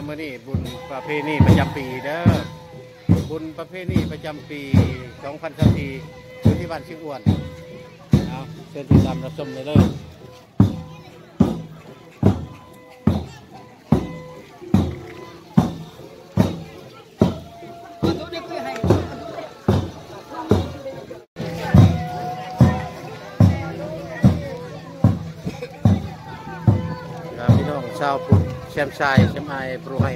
ມື້ນີ້ບຸນປະເພນີປະຈຳປີເດີ ບຸນປະເພນີປະຈຳປີສອງພັນຊາວສີ່ ຢູ່ທີ່ບ້ານຊຽງອ້ວນ. ເອົາ ເຊີນຕິດຕາມຮັບຊົມໄດ້ເດີ. ພີ່ນ້ອງຊາວພຸດ ແຊມຊາຍ ແຊມອາຍ ບຣູໄຮ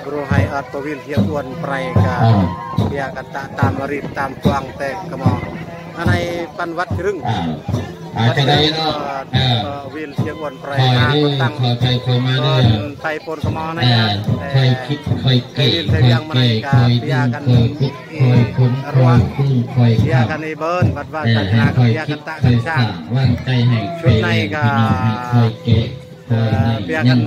ບຣູໄຮ ອອດປະວິນ ຮຽກອວນ ປະໄຣກະ ເພຍກັນຕະ ຕາມມາຣິດ ຕາມກວາງ ແຕ່ກະມໍ ອັນໃນປັນວັດຈະລຶງ ອາດຈະໄດ້ເນາະ ເອີ ວິນ ຮຽກອວນ ປະໄຣ ຫາກໍຕັ້ງ ເພິ່ນໄປປົນກະມໍໃນ ເອີ ອັນ ແຕ່ ຄອຍຄິດ ຄອຍເກ ຄອຍເກ ຄອຍດຶງ ຄອຍຂຸດ ຄອຍຂຸດ ຄອຍຂຸດ ຄອຍເພຍກັນໃຫ້ເບິ່ນ ບັດວ່າ ເອີ ສາສະໜາ ເພຍກັນຕະ ຄອຍຄິດ ສ້າງ ຄອຍສ້າງ ວາງໃຈໃຫ້ ຊຸດໃນກະ ເພຍກັນ ເອີ ເພຍກັນ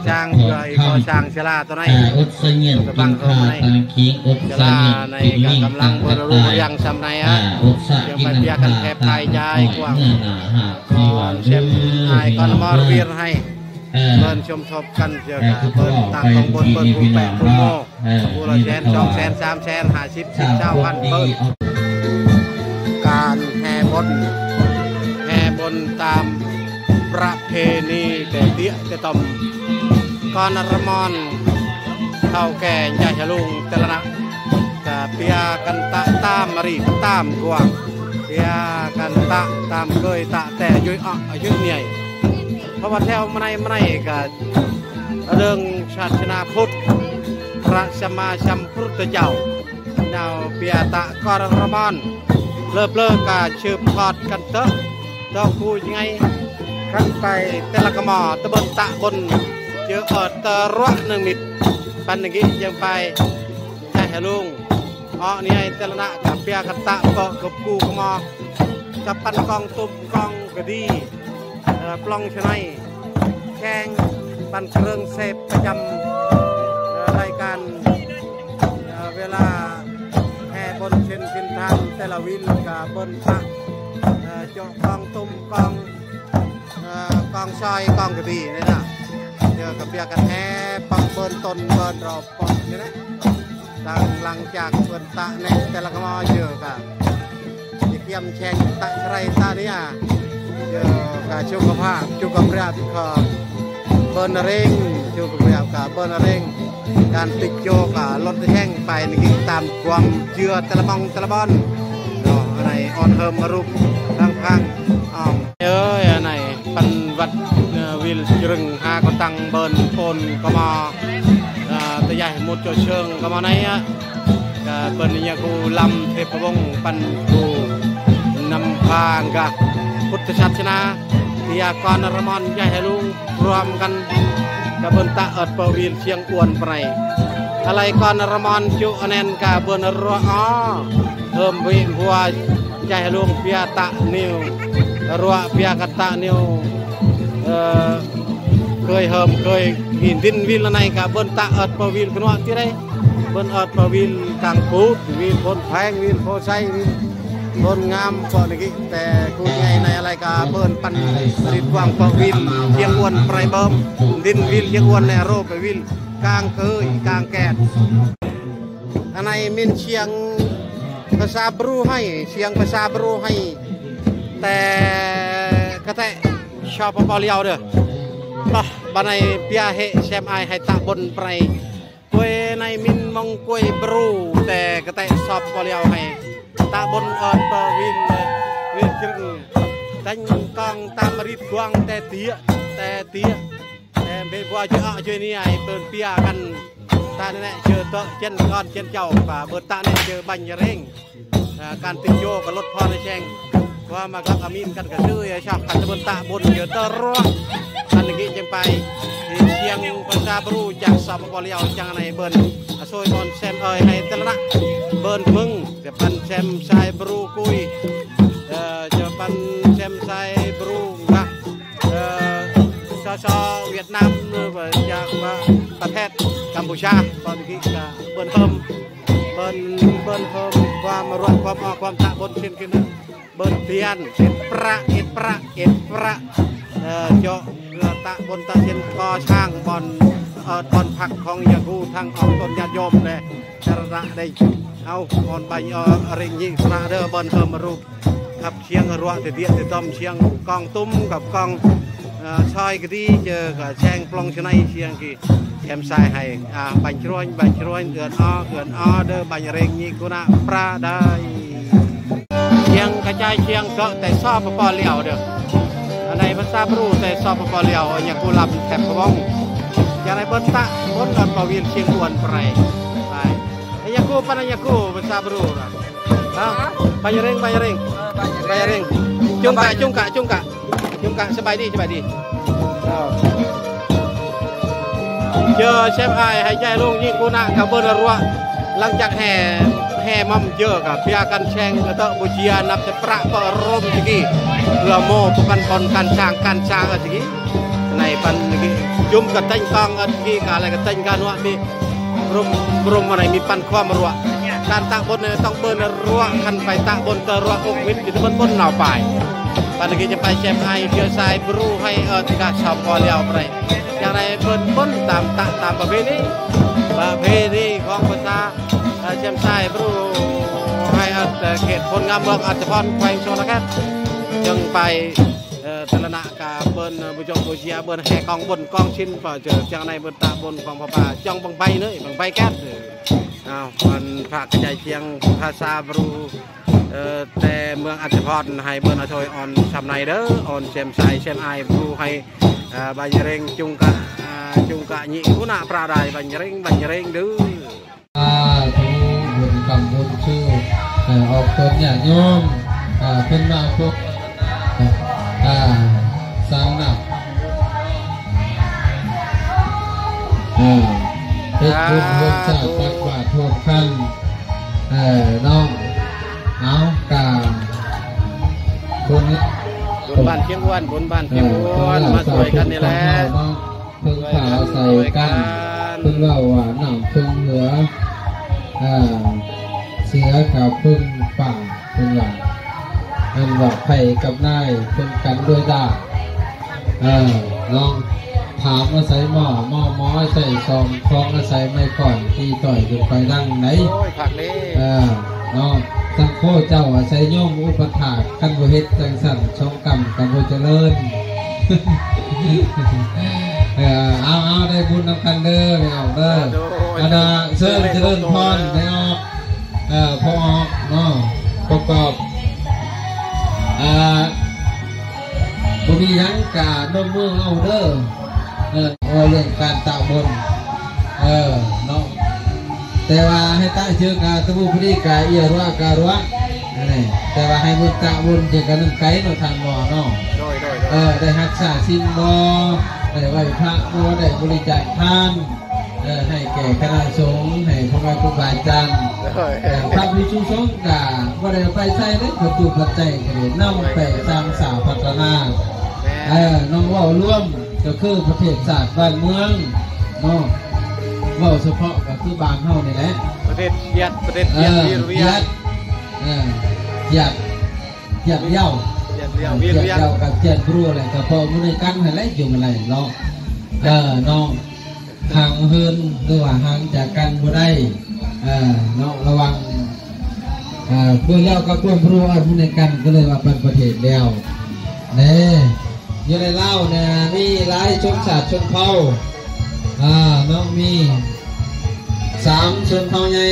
ສ້າງ ເພື່ອໃຫ້ກໍ່ສ້າງສາລາໂຕໃນ ອາ ອົດສະຫງຽນກິນຂ້າຕາງຄີງ ອົດສະຫງຽນກິນລີງຕາງກະຕ່າຍ ອາ ອົດສະກິນນ້ຳທາຕາງອ້ອຍ ເນື້ອໜ້າຫາກທີ່ວ່າເລືອ ເອີ ເພິ່ນສົມທົບກັນ ເອີ ເພິ່ນຕັ້ງຂອງບົນ ເພິ່ນຜູ້ແປະຜູ້ໂມ ເອີ ຜູ້ລະແສນ ສອງແສນ ສາມແສນ ຫ້າສິບ ສິບ ຊາວພັນ ເປີດ ການແຫ່ບົນ ແຫ່ບົນຕາມປະເພນີແຕ່ເດຍແຕ່ຕ່ອມ ກ່ອນລະມອນ ເຖົ້າແກ່ຍາຍຫາລຸງແຕ່ລະນະ ກະເພຍກັນຕະຕາມມາຣີດຕາມກວາງ ເພຍກັນຕະຕາມເຄີຍຕະແຕ່ຍຸຍອະອາຍຸເນຍ ເພາະວ່າແຖວມາໃນມາໃນກະ ເລື່ອງສາສະໜາພຸດ ພະສຳມາສຳພຸດທະເຈົ້າ ແນວເພຍຕະກອນລະມອນ ເລີບເລີກະສືບທອດກັນເຕີ ດອກຄູຍະໄງ ຄັນໄປແຕ່ລະກະມໍ ຕະເບິ່ນຕະບົນ ເຈີເອີດເຕີຣວະໜຶ່ງມິດ ປັນນິກິຍັງໄປ ໃຈຫາລຸງ ເອາະນີ້ໃຫ້ແຕ່ລະນະກະເພຍກັນຕະເປີະກັບກູກະມໍ ຈະປັນກອງຕຸ້ມກອງກະດີ ເອີ ປອງຊະໄນ ແຂ່ງປັນເຄື່ອງເສບປະຈຳ ເອີ ລາຍການ ເອີ ເວລາແຫ່ບົນເຊັ່ນເປັນທາງແຕ່ລະວິນກະເບິ່ນພະ ເອີ ເຈາະກອງຕຸ້ມກອງ ເອີ ກອງຊອຍກອງກະດີນີ້ນະ ເອີ ກະເພຍກັນແຫ່ປະເບິ່ນຕົ້ນເບິ່ນດອກປອກນີ້ນະ ຫຼັງ ຫຼັງຈາກເພິ່ນຕະແນະແຕ່ລະກະມໍເຈີກະ ຊິກຽມແຂ່ງຕະໄຊຕະເນຍ ເຈີກະສຸຂະພາບ ສຸຂະພາບກະເບິ່ນເລັ່ງ ສຸຂະພາບກະເບິ່ນເລັ່ງ ການຕິດໂຈກະລົດແຮງໄປນີ້ຕາມຄວາມເຊື່ອແຕ່ລະໝ່ອງແຕ່ລະບ່ອນເນາະ ອັນໃດອ່ອນເຮີມມາລຸກທາງພັງ ອ້ອມ ເອີຍ ອັນໃດ ປັນວັດ ເອີ ວິລຈະລຶງ ຫາກໍຕັ້ງເບິ່ນໂພນກະມໍ ເອີ ຕະຢາຍໝົດໂຈເຊີງກະມໍໃນ ກະເພິ່ນຍາຄູລຳເທບພະວົງ ປັນຄູນຳພາກະພຸດທະສາສະໜາ ທີ່ຍາກອນລະມອນ ຢາຍຫາລຸງ ລວມກັນກະເບິ່ນຕະເອີດປະວິນຊຽງອວນປະໄຣ ອາໄລກອນລະມອນ ຈຸອະແໜ້ນກະເບິ່ນຣວອໍ ເຮີມວິຫົວ ໃຈຫາລຸງເພຍຕະນິວ ຣວະເພຍກະຕະນິວ ເອີ ເຄີຍເຮີມເຄີຍຫີນດິນວິນລະໃນກະເບິ່ນຕະເອີດປະວິນຂະນວດຕິໄດ ເບິ່ນເອີດປະວິນກາງປູດ ວິນໂພນແພງ ວິນໂພໄຊ ວິນໂພນງາມ ເພາະນີ້ກິແຕ່ກູໃຫຍ່ໃນອາໄລກະເບິ່ນປັນລິດຫວ່າງປະວິນ ຊຽງອວນປະໄຣເບິ່ມ ດິນວິນຊຽງອວນແລະໂຣປະວິນ ກາງເກີຍ ກາງແກດ ອັນໃນມິນຊຽງພາສາບຣູໄຮ ຊຽງພາສາບຣູໄຮ ແຕ່ກະແຕະ ສປປ ລາວ ເດີ ບາດໃນເພຍເຮແຊມອາຍໃຫ້ຕະບົນປະໄຣ ກວຍໃນມິນມົງກວຍບຣູ ແຕ່ກະແຕະ ສປປ ລາວ ໃຫ້ຕະບົນອອດປະວິນ ວິນຈຶງ ແຕ່ງກອງຕາມມາຣິດກວາງ ແຕ່ເຕຍ ແຕ່ເຕຍ ແຕ່ເບບວາເຈອະເຈເນຍ ເປີນເປຍກັນ ຕາແນະເຈີເຕະເຈນກອນເຈນເຈົ້າ ປາເບີຕາແນະເຈີບັນຍະເຣງ ການຕິໂຍກະລົດພອນແຊງ ຄວາມມາກັບອາມີນກັນກະຊື່ ຊອກກັນຕະເບີຕາບົນເຈີເຕີຣ ອັນນີ້ຈຶ່ງໄປ ສຽງພາສາບຣູຈາກ ສປປ ລາວ ຈັ່ງໃນເບີນ ອາໂຊຍອອນແຊມເອີຍໃຫ້ແຕ່ລະນະ ເບີນເມືອງ ຈະປັນແຊມຊາຍບຣູກຸຍ ເອີ ຈະປັນແຊມຊາຍບຣູກະ ເອີ ຊາຊາຫວຽດນາມ ຫຼືວ່າຈາກວ່າປະເທດກຳປູຊາ ຕອນນີ້ກະເບິ່ນເພີ່ມ ເບິ່ນ ເບິ່ນເພີ່ມຄວາມລວມຄວາມອອກຄວາມຕະບົນເຊັ່ນຂຶ້ນ ເບິ່ນທຽນ ເອັດປະ ເອັດປະ ເອັດປະ ເອີ ເຈາະເພື່ອຕະບົນຕະເຊັ່ນກໍ່ສ້າງບ່ອນ ເອີ ບ່ອນພັກຂອງຍາຄູທັງອອກຕົນຍາດໂຍມແລະສາທາລະນະໄດ້ ເອົາ ອອນບັນເອີ ເລັງຍິກສະເດີ ເບິ່ນເຮີມຮູບ ຂັບຊຽງຣວະ ເຕດຽ ເຕດອມ ຊຽງກອງຕຸ້ມກັບກອງ ເອີ ຊອຍກະດີ ເຈີກະແຊງປລອງຊະໄນ ຊຽງກີ ແຄມຊາຍໃຫ້ ອາ ບັນຊຣວນ ບັນຊຣວນ ເອື້ອນອໍ ເອື້ອນອໍ ເດີ ບັນເລັງຍິກຸນະປະໄດ ຊຽງກະຈາຍ ຊຽງເກາະແຕ່ ສປປ ລາວ ເດີ ອັນໃດພາສາບຣູແຕ່ ສປປ ລາວ ຍາກູລຳແຖບພະວົງ ຈາກໃນເບິດຕະບົນອອນປະວຽນຊຽງອວນປະໄລ ໄປ ຍາກູ ປະນະຍາກູ ພາສາບຣູນະ ຮະ ບາຍເລັງ ບາຍເລັງ ເອີ ບາຍເລັງ ບາຍເລັງ ຈຸງກະ ຈຸງກະ ຈຸງກະ ຈຸງກະ ສະບາຍດີ ສະບາຍດີ ເຈີແຊມອາຍ ໃຫ້ໃຈລົງຍິງກູນະ ກະເບິ່ນລະລວະ ຫຼັງຈາກແຫ່ ແຫ່ມອມເຈີກະເພຍກັນແຊງກະເຕີະບູເຈຍ ນັບແຕ່ປະປະລົມຕະກີ ເພື່ອໂມປະກັນບອນການສ້າງ ການສ້າງອາຕະກີ ໃນປັນຕະກີ ຈຸມກະແຕ່ງກອງອາຕະກີ ກະອາໄລກະແຕ່ງການວະມີ ບລົມ ບລົມມາໃນມີປັນຄວາມລະວະ ການຕະບົນນີ້ຕ້ອງເບິ່ນລະລວະ ຄັນໄປຕະບົນເຕີລະວະອົກມິດ ຈະເບິ່ນບົນເນາປາຍ ປານຕະກີຈະໄປແຊມອາຍເຊື້ອສາຍບຣູໃຫ້ເອີຕິກາຊາວພໍລຽວໄປ ຢ່າງໃດເບິ່ນບົນຕາມຕະ ຕາມປະເພນີ ປະເພນີຂອງພາສາ ເອີ ແຊມສາຍບຣູໃຫ້ເອີເຂດໂພນງາມ ເມືອງອັດສະພອນ ແຂວງສະຫວັນນະເຂດ ຈຶ່ງໄປ ເອີ ຕະລະນະກາເບິ່ນ ເອີ ບຸຈົງບູເຊຍ ເບິ່ນແຫ່ກອງບຸນກອງສິນ ພໍເຈີຈັ່ງໃນເບິ່ນຕະບຸນຂອງພະພາ ຈ້ອງບັ້ງໄຟເນີ ບັ້ງໄຟແກັດ ເອີ ເອົາ ມັນພາກກະຈາຍຄຽງພາສາບຣູ ເອີ ແຕ່ເມືອງອັດສະພອນ ໃຫ້ເບິ່ນເອົາໂທຍອ່ອນຊຳໃນເດີ ອ່ອນເຊມໄຊເຊມອາຍບຣູໃຫ້ ເອີ ບັນຍະເລັງຈຸງກະ ອາ ຈຸງກະຍິຄຸນະປະດາຍ ບັນຍະເລັງ ບັນຍະເລັງເດີ. ສາທຸ ບຸນຄຳບຸນຊູ ເອີ ອອກຕົນຍາດໂຍມ ເອີ ເພິ່ນມາພົບ ເອີ ສາວໜັກ ເອີ ເຮັດບຸນຮ່ວມຊາດ ຕັກບາດຮ່ວມຄັນ ເອີ ເນາະ ເອົາ ກະບຸນ ບຸນບ້ານພຽງອວນ ບຸນບ້ານພຽງອວນ ເອີ ມາຊ່ວຍກັນນີ້ແຫຼະ ເນາະ ເພິ່ງພາອາໄສກັນ ເພິ່ນເວົ້າວ່ານ້ຳເພິ່ງເຮືອ ເອີ ເສືອກັບເພິ່ງປ່າ ເພິ່ນວ່າ ອັນວ່າໄພກັບນາຍເພິ່ງກັນດ້ວຍດາບ ເອີ ລອງຖາມອາໄສໝໍ ໝໍ ໝໍອາໄສຊອມ ຂອງອາໄສໄມ້ຄ້ອນ ຕີຕ່ອຍຂຶ້ນໄປດັງໃດ ໂອ້ຍ ຄັກເລີຍ ເອີ ເນາະ ສັງໂຄເຈົ້າອາໄສໂຍມອຸປະຖາກ ຄັນບໍ່ເຮັດຈັ່ງຊັ້ນ ສອງກຳກໍບໍ່ຈະເລີນ. ເອີ ເອົາ ເອົາ ໄດ້ບຸນນຳກັນເດີ ແມ່ອອກເດີ ສາທຸ ອັນນ່າ ເຊີນຈະເລີນພອນ ແມ່ອອກ ເອີ ພໍ່ອອກເນາະ ປະກອບ ອ່າ ບໍ່ມີຫຍັງກະນົບມືເອົາເດີ ເອີ ເວົ້າເລື່ອງການຕະບຸນ ເອີ ເນາະ ແຕ່ວ່າໃຫ້ຕະເຈີກະຕະບຸພະດີກະເອີຍຣວະກະຣວະ ແຕ່ວ່າໃຫ້ບຸນຕະບຸນເຈີກະໜຶ່ງໄກເນາະ ທ່ານໝໍເນາະ ໂດຍ ໂດຍ ໂດຍ ເອີ ໄດ້ຮັກສາສິນບໍ່ ໄດ້ໄຫວ້ພະບໍ່ ໄດ້ບໍລິຈາກທານ ເອີ ໃຫ້ແກ່ຄະນະສົງ ໃຫ້ພໍ່ແມ່ຄູບາອາຈານ ໂດຍ ເອີ ພະພິກຂຸສົງກະບໍ່ໄດ້ເອົາໄປໃຊ້ເດ້ ປັດຈຸປັດໄຈກະໄດ້ນຳໄປສ້າງສາພັດທະນາ ແມ່ນ ເອີ ນ້ອງເວົ້າລວມ ກໍຄືປະເທດຊາດບ້ານເມືອງເນາະ ເວົ້າສະເພາະກໍຄືບ້ານເຮົານີ້ແຫຼະ ປະເທດຫວຽດ ປະເທດຫວຽດ ເອີ ຫວຽດ ຫວຽດ ເອີ ຫວຽດ ຫວຽດເຍົາ ຫວຽດເຍົາ ອ່າ ຫວຽດເຍົາ ຫວຽດເຍົາ ກັບຫວຽດບຣູແຫຼະ ກໍເພາະມື້ໃນກັນຫັ້ນແຫຼະ ຢູ່ມາໄລເນາະ ເອີ ເນາະ ຫ່າງເຫີນ ຫຼືວ່າຫ່າງຈາກກັນບໍ່ໄດ້ ເອີ ເນາະ ລະຫວ່າງ ເອີ ເມືອງລາວກັບເມືອງບຣູ ອັນຢູ່ໃນກັນກໍເລີຍວ່າປັນປະເທດແລ້ວເດ້ ຢູ່ໃນລາວນີ້ມີຫຼາຍຊົນຊາດຊົນເຜົ່າ ເອີ ເນາະ ມີສາມຊົນເຜົ່າໃຫຍ່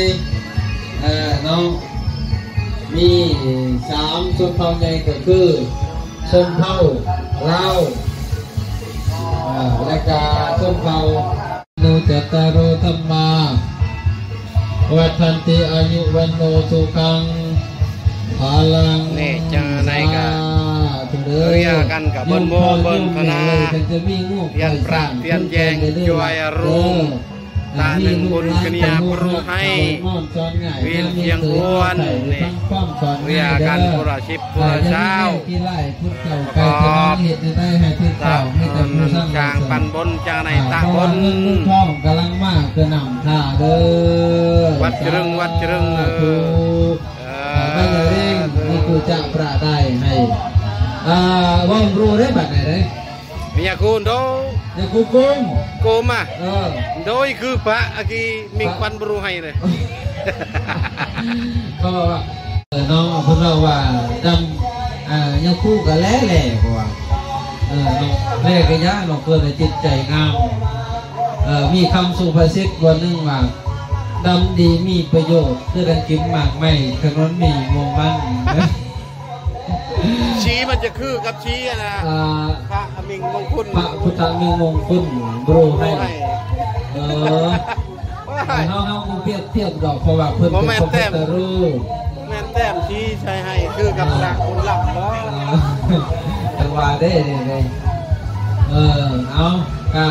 ເອີ ເນາະ ມີສາມຊົນເຜົ່າໃຫຍ່ກໍຄື ຊົນເຜົ່າລາວ ເອີ ແລະກະຊົນເຜົ່າ ໂນ ຈັດຕາໂຣ ທຳມາ ວັດທັນຕິ ອາຍຸ ວັນໂນ ສຸຂັງ ພະລັງ ນີ້ ຈັ່ງໃດກະ ສາທຸເດີ ເຮືອກັນກະເບິ່ນໂມເບິ່ນຄະນາ ໂຍມພໍ່ໂຍມແມ່ເອີຍ ເພິ່ນຈະມີງູກ ປ່ອຍຊ້າງ ປ່ຽນແຍງ ເພິ່ນເປັນເດີ ຈວຍລຸງ ເອີ ຕາໜຶ່ງບຸນກະເນຍບຣູໃຫ້ ວິນຊຽງອວນນີ້ ເວລາກັນຜູ້ລະສິບຜູ້ລະຊາວ ປະກອບ ຕັກເງິນສ້າງປັນບຸນ ຈັ່ງໃນຕະບຸນ ກຳລັງມາເພື່ອນຳທ່າເດີ ວັດຈະເລີນ ວັດຈະເລີນເດີ ເອີ ບັດນີ້ເດ້ ມີຜູ້ຈະປະໄດ້ໃຫ້ ເອີ ເວົ້າບຣູໄດ້ບັດນີ້ເດ້ ມີຍາຄູນໂດ ຍາຄູໂກມ ໂກມອະ ເອີ ໂດຍຄືພະອາກີມິງຄວັນບຣູໄຮເລີຍ ເພາະວ່າ ເອີ ນ້ອງເພິ່ນເວົ້າວ່າດຳ ອ່າ ຍາຄູກະແຫຼແຫຼ ເພາະວ່າ ເອີ ນ້ອງແຫຼກະຍາ ນ້ອງເພິ່ນຈິດໃຈງາມ ເອີ ມີຄຳສຸພາສິດບ່ອນໜຶ່ງວ່າ ດຳດີມີປະໂຫຍດ ຄືດັງກິນໝາກໄມ້ ຂະໜົນໝີ່ມ່ວງມັນ. ຊີມັນຈະຄືກັບຊີອັນນະ ອ່າ ພະອາມິງມົງຄຸນ ພະພຸດທະອາມິງມົງຄຸນ ບຣູໄຮ ເອີ ໂອ້ຍ ເຮົາ ເຮົາບໍ່ປຽບທຽບດອກ ເພາະວ່າເພິ່ນເປັນພະພຸດທະຮູບ ແມ່ນແຕ້ມຊີໃສ່ໃຫ້ຄືກັບພະບຸນລຳບໍ່ ເອີ ຈັ່ງວ່າເດ້ ເດ້ ເດ້ ເອີ ເອົາ ກະ